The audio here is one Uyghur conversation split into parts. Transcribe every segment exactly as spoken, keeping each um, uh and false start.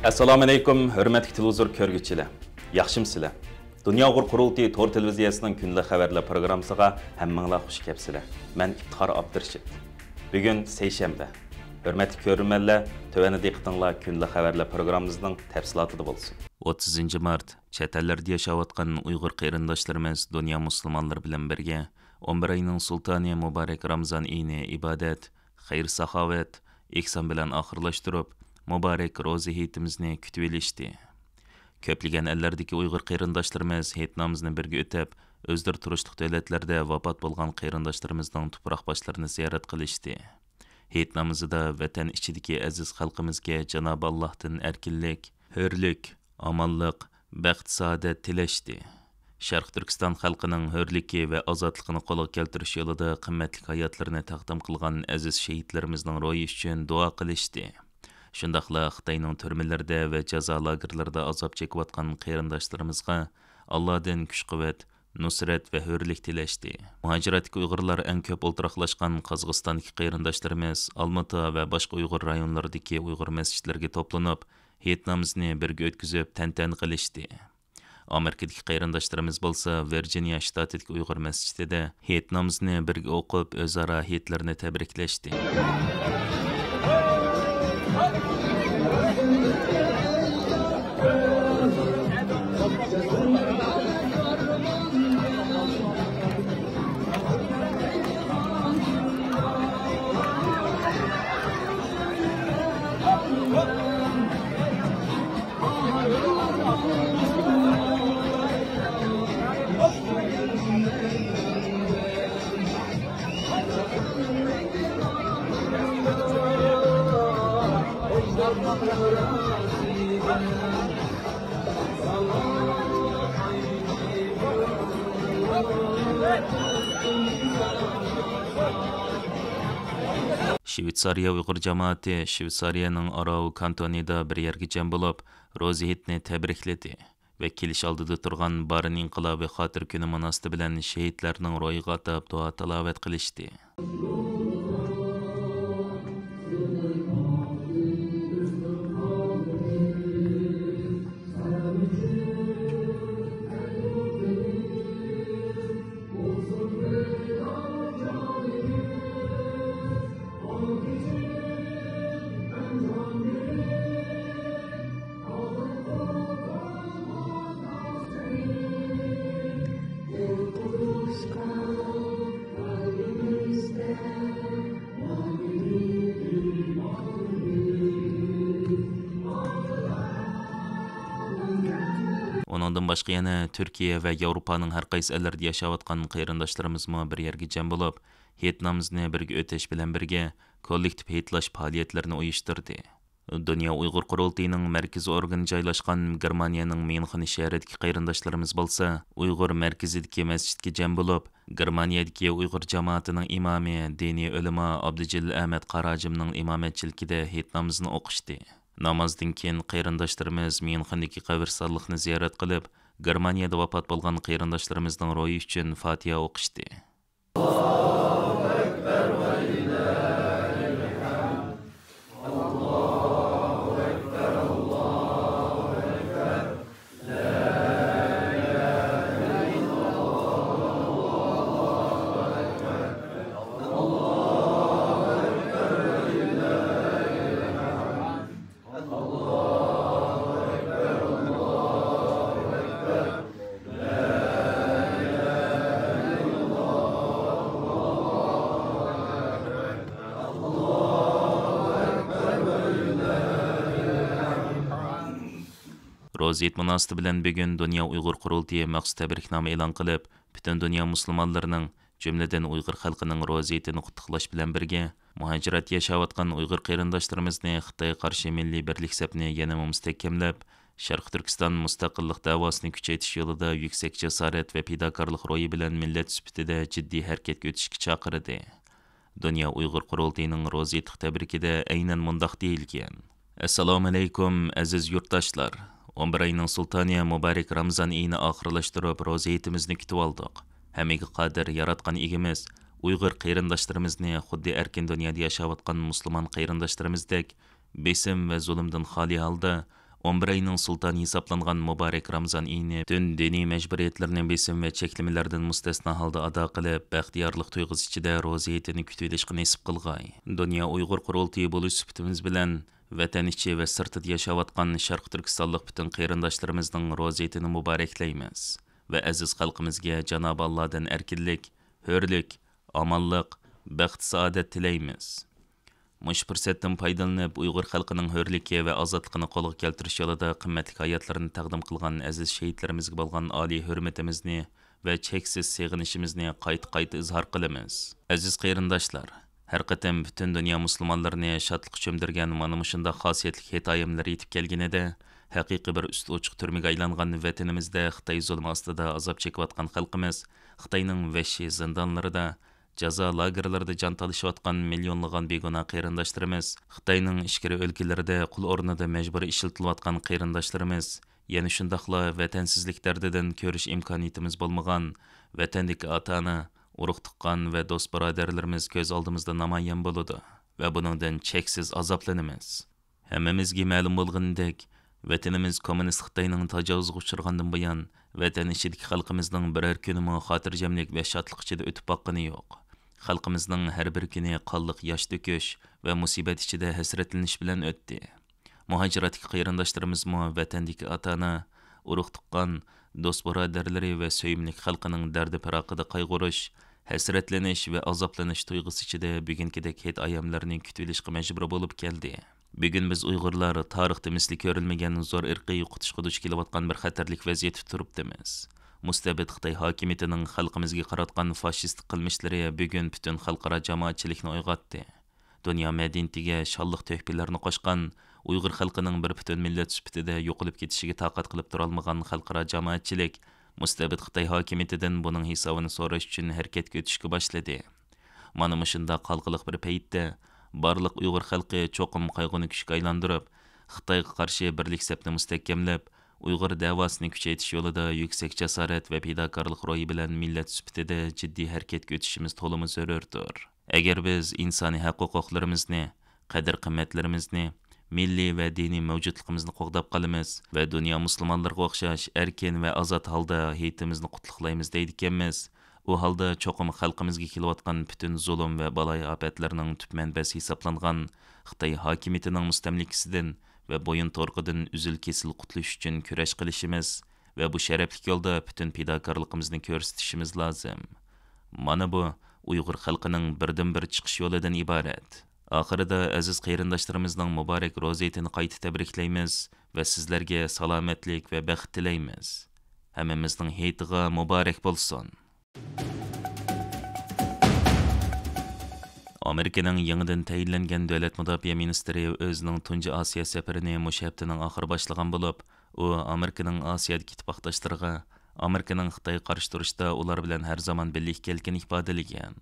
ئەسسالامۇئەلەيكۇم، ھۆرمەتلىك تېلېۋىزور كۆرگۈچىلەر. ياخشىمۇسىلەر؟ دۇنيا ئۇيغۇر قۇرۇلتىيى تور تېلېۋىزىيەسىنىڭ كۈندىلىك خەۋەرلەر پروگراممىسىغا ھەممىڭلار خۇش كەپسىلەر. مەن ئىپتىخار ئابدۇرېشىت. بۈگۈن سەيشەنبە. ھۆرمەتلىك كۆرۈرمەنلەر، تۆۋەندە دىققىتىڭلار كۈندىلىك خەۋەرلەر پروگراممىمىزنىڭ تەپسىلاتىدا بولسۇن. ئوتتۇزىنچى مارت، چەت ئەللەردە ياشاۋاتقان ئۇيغۇر قېرىنداشلىرىمىز دۇنيا مۇسۇلمانلىرى بىلەن بىرگە ئون بىر ئاينىڭ سۇلتانى مۇبارەك رامزان ئېيىنى ئىبادەت، خەير-ساخاۋەت، ئېھسان بىلەن ئاخىرلاشتۇرۇپ، مۇبارەك روزا ھېيتىمىزنى كۈتۈۋېلىشتى. كۆپلىگەن ئەللەردىكى ئۇيغۇر قېرىنداشلىرىمىز ھېيت نامىزىنى بىرگە ئۆتەپ، ئۆزلىرى تۇرۇشلۇق دۆلەتلەردە ۋاپات بولغان قېرىنداشلىرىمىزنىڭ تۇپراق باشلىرىنى زىيارەت قىلىشتى. ھېيت نامىزىدا ۋەتەن ئىچىدىكى ئەزىز خەلقىمىزگە جانابى ئاللاھتىن ئەركىنلىك، ھۆرلۈك، ئامانلىق، بەخت-سائادەت تىلەشتى. شەرقىي تۈركىستان خەلقىنىڭ ھۆرلۈكى ۋە ئازادلىقىنى قولغا كەلتۈرۈش يولىدا قىممەتلىك ھاياتلىرىنى تەقدىم قىلغان ئەزىز شېھىتلىرىمىزنىڭ روھى ئۈچۈن دۇئا قىلىشتى. شۇنداقلا خىتاينىڭ تۈرمىلىرىدە ۋە جازا لاگېرلىرىدا ئازاب چېكىۋاتقان قېرىنداشلىرىمىزغا ئاللادىن كۈچ-قۇۋۋەت، نۇسرەت ۋە ھۆرلۈك تىلەشتى. مۇھاجىرەتتىكى ئۇيغۇرلار ئەڭ كۆپ ئولتۇراقلاشقان قازاقىستاندىكى قېرىنداشلىرىمىز ئالمۇتا ۋە باشقا ئۇيغۇر رايونلىرىدىكى ئۇيغۇر مەسچىتلىرىگە توپلىنىپ، ھېيت نامىزىنى بىرگە ئۆتكۈزۈپ، تەنتەنە قىلىشتى. ئامېرىكىدىكى قېرىنداشلىرىمىز بولسا ۋىرجىنىيە شتاتىدىكى ئۇيغۇر مەسچىتىدە ھېيت نامىزىنى بىرگە ئوقۇپ، ئۆزئارا ھېيتلىرىنى تەبرىكلەشتى. شۋېتسارىيە ئۇيغۇر جامائىتى شۋېتسارىيەنىڭ ئاراۋو كانتونىدا بىر يەرگە جەم بولۇپ، روزا ھېيتنى تەبرىكلىدى ۋە كېلىش ئالدىدا تۇرغان بارىن ئىنقىلابى خاتىرە كۈنى مۇناسىۋىتى بىلەن شېھىتلەرنىڭ روھىغا ئاتاپ دۇئا-تىلاۋەت قىلىشتى. ئۇنىڭدىن باشقا يەنە تۈركىيە ۋە ياۋروپانىڭ ھەر قايسى ئەللىرىدە ياشاۋاتقان قېرىنداشلىرىمىزمۇ بىر يەرگە جەم بولۇپ، ھېيت نامىزىنى بىرگە ئۆتەش بىلەن بىرگە، كوللېكتىپ ھېيتلاش پائالىيەتلىرىنى ئۇيۇشتۇردى. دۇنيا ئۇيغۇر قۇرۇلتىيىنىڭ مەركىزىي ئورگىنى جايلاشقان گېرمانىيەنىڭ ميۇنخېن شەھىرىدىكى قېرىنداشلىرىمىز بولسا، ئۇيغۇر مەركىزىدىكى مەسچىتكە جەم بولۇپ، گېرمانىيەدىكى ئۇيغۇر جامائىتىنىڭ ئىمامى، دىنىي ئۆلىما ئابدۇجېلىل ئەمەت قاراجىمنىڭ ئىمامەتچىلىكىدە ھېيت نامىزىنى ئوقۇشتى. نامازدىن كېيىن قېرىنداشلىرىمىز ميۇنخېندىكى قەبرىستانلىقنى زىيارەت قىلىپ، گېرمانىيەدە ۋاپات بولغان قېرىنداشلىرىمىزنىڭ روھى ئۈچۈن فاتىھە ئوقۇشتى. روزا ھېيت مۇناسىۋىتى بىلەن بۈگۈن دۇنيا ئۇيغۇر قۇرۇلتىيى مەخسۇس تەبرىكنامە ئېلان قىلىپ، پۈتۈن دۇنيا مۇسۇلمانلىرىنىڭ، جۈملىدىن ئۇيغۇر خەلقىنىڭ روزا ھېيتىنى قۇتلۇقلاش بىلەن بىرگە، مۇھاجىرەتتە ياشاۋاتقان ئۇيغۇر قېرىنداشلىرىمىزنى خىتايغا قارشى مىللىي بىرلىك سەپنى يەنىمۇ مۇستەھكەملەپ، شەرقىي تۈركىستان مۇستەقىللىق دەۋاسىنى كۈچەيتىش يولىدا يۈكسەك جاسارەت ۋە پىداكارلىق روھى بىلەن مىللەت سۈپىتىدە جىددىي ھەرىكەتكە ئۆتۈشكە چاقىردى. دۇنيا ئۇيغۇر قۇرۇلتىيىنىڭ روزا ھېيتلىق تەبرىكىدە ئەينەن مۇنداق دېيىلگەن: ئەسسالامۇئەلەيكۇم، ئەزىز يۇرتداشلار! ئون بىر ئاينىڭ سۇلتانى مۇبارەك رامىزان ئېيىنى ئاخىرلاشتۇرۇپ، روزا ھېيتىمىزنى كۈتۈۋالدۇق. ھەممىگە قادىر ياراتقان ئىگىمىز ئۇيغۇر قېرىنداشلىرىمىزنى خۇددى ئەركىن دۇنيادا ياشاۋاتقان مۇسۇلمان قېرىنداشلىرىمىزدەك بېسىم ۋە زۇلۇمدىن خالىي ھالدا ئون بىر ئاينىڭ سۇلتانى ھېسابلانغان مۇبارەك رامىزان ئېيىنى پۈتۈن دىنىي مەجبۇرىيەتلەرنى بېسىم ۋە چەكلىمىلەردىن مۇستەسنا ھالدا ئادا قىلىپ، بەختىيارلىق تۇيغۇسى ئىچىدە روزا ھېيتىنى كۈتۈۋېلىشقا نېسىپ قىلغاي. دۇنيا ئۇيغۇر قۇرۇلتىيى بولۇش سۈپىتىمىز بىلەن، ۋەتەن ئىچى ۋە سىرتىدا ياشاۋاتقان شەرقىي تۈركىستانلىق پۈتۈن قېرىنداشلىرىمىزنىڭ روزا ھېيتىنى مۇبارەكلەيمىز ۋە ئەزىز خەلقىمىزگە جانابى ئاللادىن ئەركىنلىك، ھۆرلۈك، ئامانلىق، بەخت-سائادەت تىلەيمىز. مۇشۇ پۇرسەتتىن پايدىلىنىپ، ئۇيغۇر خەلقىنىڭ ھۆرلۈكى ۋە ئازادلىقىنى قولغا كەلتۈرۈش يولىدا قىممەتلىك ھاياتلىرىنى تەقدىم قىلغان ئەزىز شېھىتلىرىمىزگە بولغان ئالىي ھۆرمىتىمىزنى ۋە چەكسىز سېغىنىشىمىزنى قايتا-قايتا ئىزھار قىلىمىز. ئەزىز قېرىنداشلار، ھەر قېتىم پۈتۈن دۇنيا مۇسۇلمانلىرىنى شادلىققا چۆمدۈرگەن مانا مۇشۇنداق خاسىيەتلىك ھېيت ئايەملىرى يېتىپ كەلگىنىدە، ھەقىقىي بىر ئۈستى ئوچۇق تۈرمىگە ئايلانغان ۋەتىنىمىزدە خىتاي زۇلمى ئاستىدا ئازاب چېكىۋاتقان خەلقىمىز، خىتاينىڭ ۋەھشىي زىندانلىرىدا، جازا لاگېرلىرىدا جان تالىشىۋاتقان مىليونلىغان بىگۇناھ قېرىنداشلىرىمىز، خىتاينىڭ ئىچكىرى ئۆلكىلىرىدە قۇل ئورنىدا مەجبۇرىي ئىشلىتىلىۋاتقان قېرىنداشلىرىمىز، يەنە شۇنداقلا ۋەتەنسىزلىك دەردىدىن كۆرۈش ئىمكانىيىتىمىز بولمىغان ۋەتەندىكى ئاتا-ئانا، ئۇرۇق-تۇغقان ۋە دوست-بۇرادەرلىرىمىز كۆز ئالدىمىزدا نامايان بولىدۇ ۋە بۇنىڭدىن چەكسىز ئازابلىنىمىز. ھەممىمىزگە مەلۇم بولغىنىدەك، ۋەتىنىمىز كوممۇنىست خىتاينىڭ تاجاۋۇزىغا ئۇچرىغاندىن بۇيان، ۋەتەن ئىچىدىكى خەلقىمىزنىڭ بىرەر كۈنىمۇ خاتىرجەملىك ۋە شادلىق ئىچىدە ئۆتۈپ باققىنى يوق. خەلقىمىزنىڭ ھەر بىر كۈنى قانلىق ياش تۆكۈش ۋە مۇسىبەت ئىچىدە ھەسرەتلىنىش بىلەن ئۆتتى. مۇھاجىرەتتىكى قېرىنداشلىرىمىزمۇ ۋەتەندىكى ئاتا-ئانا، ئۇرۇق-تۇغقان، دوست-بۇرادەرلىرى ۋە سۆيۈملۈك خەلقىنىڭ دەردى-پىراقىدا قايغۇرۇش، ھەسرەتلىنىش ۋە ئازابلىنىش تۇيغۇسى ئىچىدە بۈگۈنكىدەك ھېيت ئايەملىرىنى كۈتۈۋېلىشقا مەجبۇر بولۇپ كەلدى. بۈگۈن بىز ئۇيغۇرلار تارىختا مىسلى كۆرۈلمىگەن زور ئىرقىي يوقىتىشقا دۇچ كېلىۋاتقان بىر خەتەرلىك ۋەزىيەتتە تۇرۇپتىمىز. مۇستەبىت خىتاي ھاكىمىيىتىنىڭ خەلقىمىزگە قاراتقان فاشىستىك قىلمىشلىرى بۈگۈن پۈتۈن خەلقئارا جامائەتچىلىكنى ئويغاتتى. دۇنيا مەدەنىيىتىگە شانلىق تۆھپىلەرنى قوشقان، ئۇيغۇر خەلقىنىڭ بىر پۈتۈن مىللەت سۈپىتىدە يوقىلىپ كېتىشىگە تاقەت قىلىپ تۇرالمىغان خەلقئارا جامائەتچىلىك مۇستەبىت خىتاي ھاكىمىيىتىدىن بۇنىڭ ھېسابىنى سوراش ئۈچۈن ھەرىكەتكە ئۆتۈشكە باشلىدى. مانا مۇشۇنداق ھالقىلىق بىر پەيتتە، بارلىق ئۇيغۇر خەلقى چوقۇم قايغۇنى كۈچكە ئايلاندۇرۇپ، خىتايغا قارشى بىرلىك سەپنى مۇستەھكەملەپ، ئۇيغۇر دەۋاسىنى كۈچەيتىش يولىدا يۈكسەك جاسارەت ۋە پىداكارلىق روھى بىلەن مىللەت سۈپىتىدە جىددىي ھەرىكەتكە ئۆتۈشىمىز تولىمۇ زۆرۈردۇر. ئەگەر بىز ئىنسانىي ھەق-ھوقۇقلىرىمىزنى، قەدىر-قىممەتلىرىمىزنى، مىللىي ۋە دىنىي مەۋجۇتلۇقىمىزنى قوغداپ قالىمىز ۋە دۇنيا مۇسۇلمانلىرىغا ئوخشاش ئەركىن ۋە ئازاد ھالدا ھېيتىمىزنى قۇتلۇقلايمىز دەيدىكەنمىز، ئۇ ھالدا چوقۇم خەلقىمىزگە كېلىۋاتقان پۈتۈن زۇلۇم ۋە بالايىئاپەتلەرنىڭ تۈپ مەنبەسى ھېسابلانغان خىتاي ھاكىمىيىتىنىڭ مۇستەملىكىسىدىن ۋە بويۇنتۇرۇقىدىن ئۈزۈل-كېسىل قۇتۇلۇش ئۈچۈن كۈرەش قىلىشىمىز ۋە بۇ شەرەپلىك يولدا پۈتۈن پىداكارلىقىمىزنى كۆرسىتىشىمىز لازىم. مانا بۇ ئۇيغۇر خەلقىنىڭ بىردىنبىر چىقىش يولىدىن ئىبارەت. ئاخىرىدا ئەزىز قېرىنداشلىرىمىزنىڭ مۇبارەك روزا ھېيتىنى قايتا تەبرىكلەيمىز ۋە سىزلەرگە سالامەتلىك ۋە بەخت تىلەيمىز. ھەممىمىزنىڭ ھېيتىغا مۇبارەك بولسۇن! ئامېرىكىنىڭ يېڭىدىن تەيىنلەنگەن دۆلەت مۇداپىئە مىنىستىرى ئۆزىنىڭ تۇنجى ئاسىيا سەپىرىنى مۇشۇ ھەپتىنىڭ ئاخىرى باشلىغان بولۇپ، ئۇ ئامېرىكىنىڭ ئاسىيادىكى ئىتتىپاقداشلىرىغا ئامېرىكىنىڭ خىتايغا قارشى تۇرۇشتا ئۇلار بىلەن ھەر زامان بىللە ئىكەنلىكىنى ئىپادىلىگەن.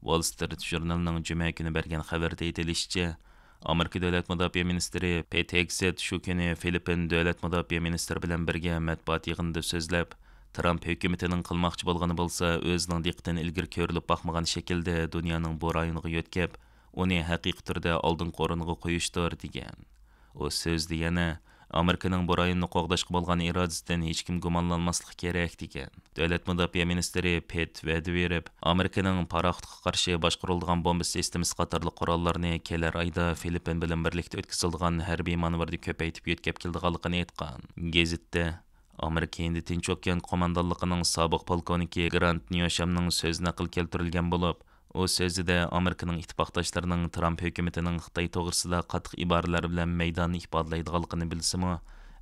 ۋول سترىت ژۇرنىلىنىڭ جۈمە كۈنى بەرگەن خەۋىرىدە ئېيتىلىشىچە، ئامېرىكا دۆلەت مۇداپىئە مىنىستىرى پېت ھېگسېت شۇ كۈنى فىلىپپىن دۆلەت مۇداپىئە مىنىستىرى بىلەن بىرگە مەتبۇئات يىغىنىدا سۆزلەپ، ترامپ ھۆكۈمىتىنىڭ قىلماقچى بولغىنى بولسا، ئۆزىنىڭ دىققىتىنى ئىلگىرى كۆرۈلۈپ باقمىغان شەكىلدە دۇنيانىڭ بۇ رايونىغا يۆتكەپ، ئۇنى ھەقىقىي تۈردە ئالدىنقى ئورۇنغا قويۇشتۇر، دېگەن. ئۇ سۆزىدە يەنە، ئامېرىكىنىڭ بۇ رايوننى قوغداشقا بولغان ئىرادىسىدىن ھېچكىم گۇمانلانماسلىقى كېرەك، دېگەن. دۆلەت مۇداپىئە مىنىستىرى پېت ۋەدە بېرىپ، ئامېرىكىنىڭ پاراخوتقا قارشى باشقۇرۇلىدىغان بومبا سىستېمىسى قاتارلىق قوراللارنى كېلەر ئايدا فىلىپپىن بىلەن بىرلىكتە ئۆتكۈزۈلىدىغان ھەربىي مانېۋىردا كۆپەيتىپ يۆتكەپ كېلىدىغانلىقىنى ئېيتقان. گېزىتتە ئامېرىكا ھىندى تىنچ ئوكيان قوماندانلىقىنىڭ سابىق پولكوۋنىكى گرانت نيوشامنىڭ سۆزى نەقىل كەلتۈرۈلگەن بولۇپ، ئۇ سۆزىدە ئامېرىكىنىڭ ئىتتىپاقداشلىرىنىڭ ترامپ ھۆكۈمىتىنىڭ خىتاي توغرىسىدا قاتتىق ئىبارىلەر بىلەن مەيداننى ئىپادىلەيدىغانلىقىنى بىلسىمۇ،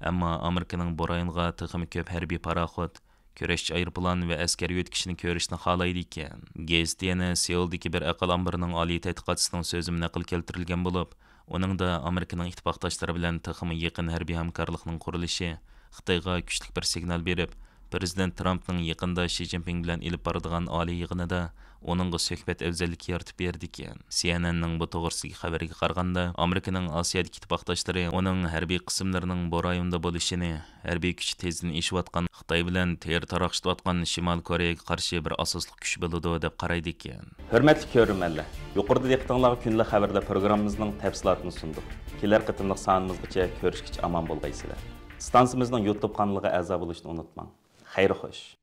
ئەمما ئامېرىكىنىڭ بۇ رايونغا تېخىمۇ كۆپ ھەربىي پاراخوت، كۈرەشچى ئايروپىلان ۋە ئەسكەر يۆتكىشىنى كۆرۈشنى خالايدىكەن. گېزىت يەنە سېئۇلدىكى بىر ئەقىل ئامبىرىنىڭ ئالىي تەتقىقاتچىسىنىڭ سۆزىمۇ نەقىل كەلتۈرۈلگەن بولۇپ، ئۇنىڭدا ئامېرىكىنىڭ ئىتتىپاقداشلىرى بىلەن تېخىمۇ يېقىن ھەربىي ھەمكارلىقنىڭ قۇرۇلۇشى خىتايغا كۈچلۈك بىر سىگنال بېرىپ، پىرېزىدېنت ترامپنىڭ يېقىندا شى جىنپىڭ بىلەن ئېلىپ بارىدىغان ئالىي يىغىنىدا ئۇنىڭغا سۆھبەت ئەۋزەللىكى يارىتىپ بېرىدىكەن. سى ئېن ئېننىڭ بۇ توغرىسىدىكى خەۋىرىگە قارىغاندا، ئامېرىكىنىڭ ئاسىيادىكى ئىتتىپاقداشلىرى ئۇنىڭ ھەربىي قىسىملىرىنىڭ بۇ رايوندا بولۇشىنى، ھەربىي كۈچى تېزدىن ئېشىۋاتقان خىتاي بىلەن تېرە تاراقشىتىۋاتقان شىمالىي كورېيەگە قارشى بىر ئاساسلىق كۈچ بولىدۇ، دەپ قارايدىكەن. ھۆرمەتلىك كۆرۈرمەنلەر، يۇقىرىدا دىققىتىڭلارغا كۈندىلىك خەۋەرلەر پروگراممىمىزنىڭ تەپسىلاتىنى سۇندۇق. كېلەر قېتىملىق سانىمىزغىچە كۆرۈشكىچە ئامان بولغايسىلەر. ئىستانسىمىزنىڭ يۇتۇب قانىلىغا ئەزا بولۇشنى ئۇنتۇماڭ. خەير خوش.